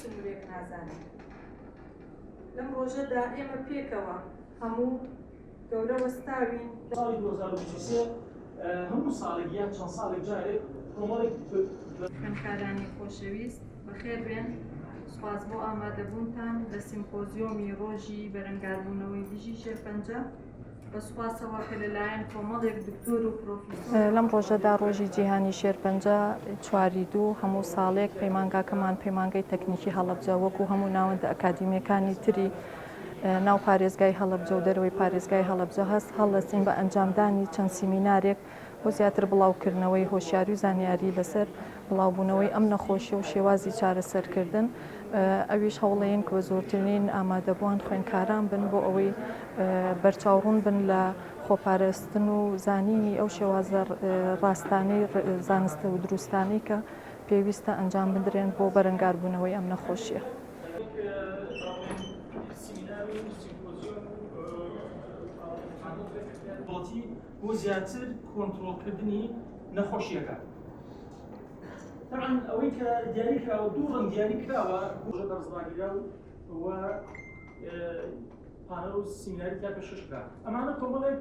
سنوورێک نازانێ. لەم ڕۆژەدا ئێمە پێکەوە هەموو گەورە وەستاوین. ساڵی 2023 هەموو ساڵێک یان چەند ساڵێک جارێک کۆمەڵێک. خوێندکارانی خۆشەویست بەخێربێن، سوپاس بۆ ئامادەبوونتان لە سیمپۆزیۆمی ڕۆژی بەرەنگاربوونەوەی دژی شێرپەنجە. بە سوپاسەوە کە لەلایەن کۆمەڵێک دکتۆر و پرۆفیسۆر. لەم ڕۆژەدا ڕۆژی جیهانی شێرپەنجە چواری دوو هەموو ساڵێک پەیمانگاکەمان پەیمانگەی تەکنیکی هەڵەبجە وەکو هەموو ناوەندە ئەکادیمیەکانی تری ناو پارێزگای هەڵەبجە و دەرەوەی پارێزگای هەڵەبجە هەست هەڵدەستین بە ئەنجامدانی چەند سیمینارێک بۆ زیاتر بڵاوکردنەوەی هۆشیاری و زانیاری لەسەر بڵاوبوونەوەی ئەم نەخۆشیە و شێوازی چارەسەرکردن، ئەویش هەوڵەین کە زۆرترین ئامادەبووان خوێندکاران بن بۆ ئەوەی بەرچاوڕوون بن لە خۆپارێزتن و زانینی ئەو شێوازە ڕاستانەی زانستە و دروستانەی کە پێویستە ئەنجام بدرێن بۆ بەرەنگاربوونەوەی ئەم نەخۆشیە. بۆ زیاتر کۆنترۆڵکردنی نەخۆشیەکە. تەبعەن ئەوەی کە دیاری کراوە دوو ڕەنگ دیاری کراوە ڕۆژە بەرز ڕاگیرا و پانەل و سیمیناری تیا پێشکەش کرا ئەمانە کۆمەڵێک.